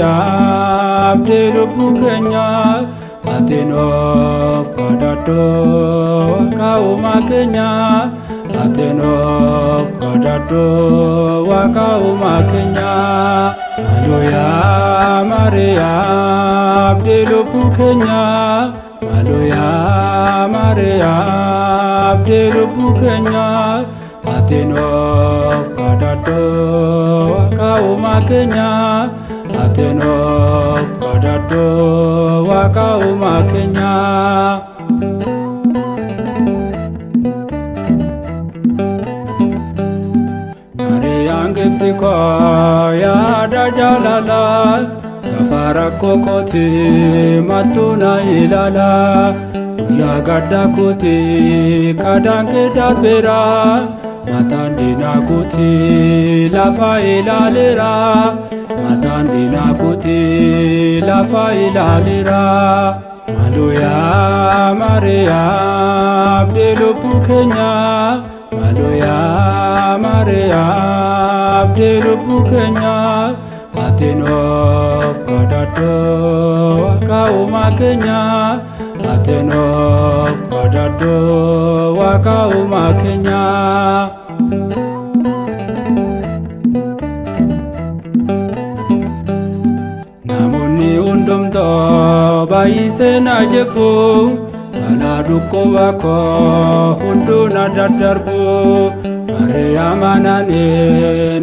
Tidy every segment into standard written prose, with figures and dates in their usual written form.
Maariyaam abdii lubbuu keenya ati nuuf kadhadhu Waaqa uumaa keenya ati nuuf kadhadhu Waaqa uumaa keenya. Maaloo yaa Maariyaam abdii lubbuu keenya maaloo yaa Maariyaam abdii lubbuu keenya ati nuuf kadhadhu Waaqa uumaa keenya ati nuuf kadhadhu Waaqa uumaa keenya. Maariyaam gifti koo yaada jaalalaa gaafa rakkoo kooti maaltu na ilaala guyyaa gaddaa kooti kadhaan kee darbeera mataan diinaa kooti lafa ilaaleera mataan diinaa kooti lafa ilaaleera. Maaloo yaa Maariyaam abdii lubbuu keenya maaloo yaa Maariyaam abdii lubbuu keenya ati nuuf kadhadhu Waaqa uumaa keenya ati nuuf kadhadhu Waaqa uumaa keenya. Namoonni hundumtuu baay'isee na jibbu balaa dhukkuba koo hunduu na daddarbu Maariyaam anani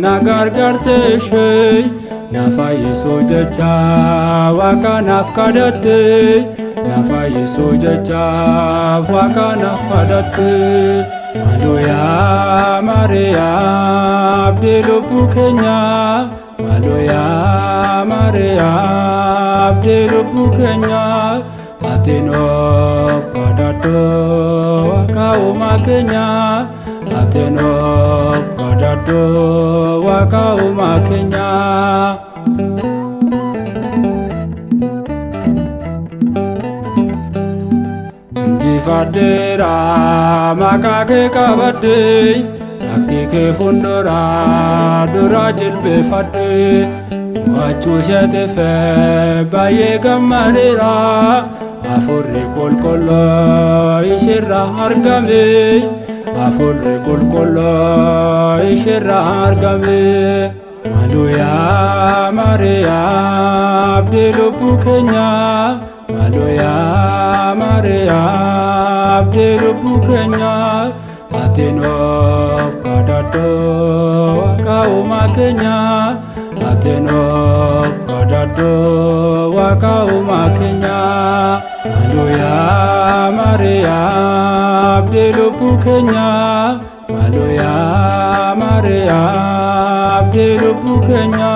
na gargaarte ishee na fayyisuu jecha Waaqa naaf kadhatte na fayyisuu jecha Waaqa naaf kadhatte. Maaloo yaa Maariyaam abdii lubbuu keenya maaloo yaa Maariyaam abdii lubbuu keenya ati nuuf kadhadhu Waaqa uumaa keenya ati nuuf kadhadhu Waaqa uumaa keenya. Injifadheera maqaa kee qabadhe shakkii kee fuuldura dura jilbeeffadhe mo'achuu isheetiif baay'ee gammadeera hafuurri qulqulluu isheerraa argame hafuurri qulqulluu isheerraa argame. Maaloo yaa Maariyaam abdii lubbuu keenya maaloo yaa Maariyaam abdii lubbuu keenya ati nuuf kadhadhu Waaqa uumaa keenya ati nuuf kadhadhu Waaqa uumaa keenya. Maaloo yaa Maariyaam abdii lubbuu keenya maaloo yaa Maariyaam abdii lubbuu keenya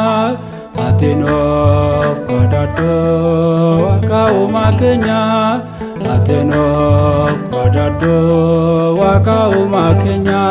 ati nuuf kadhadhu Waaqa uumaa keenya ati nuuf kadhadhu Waaqa uumaa keenya.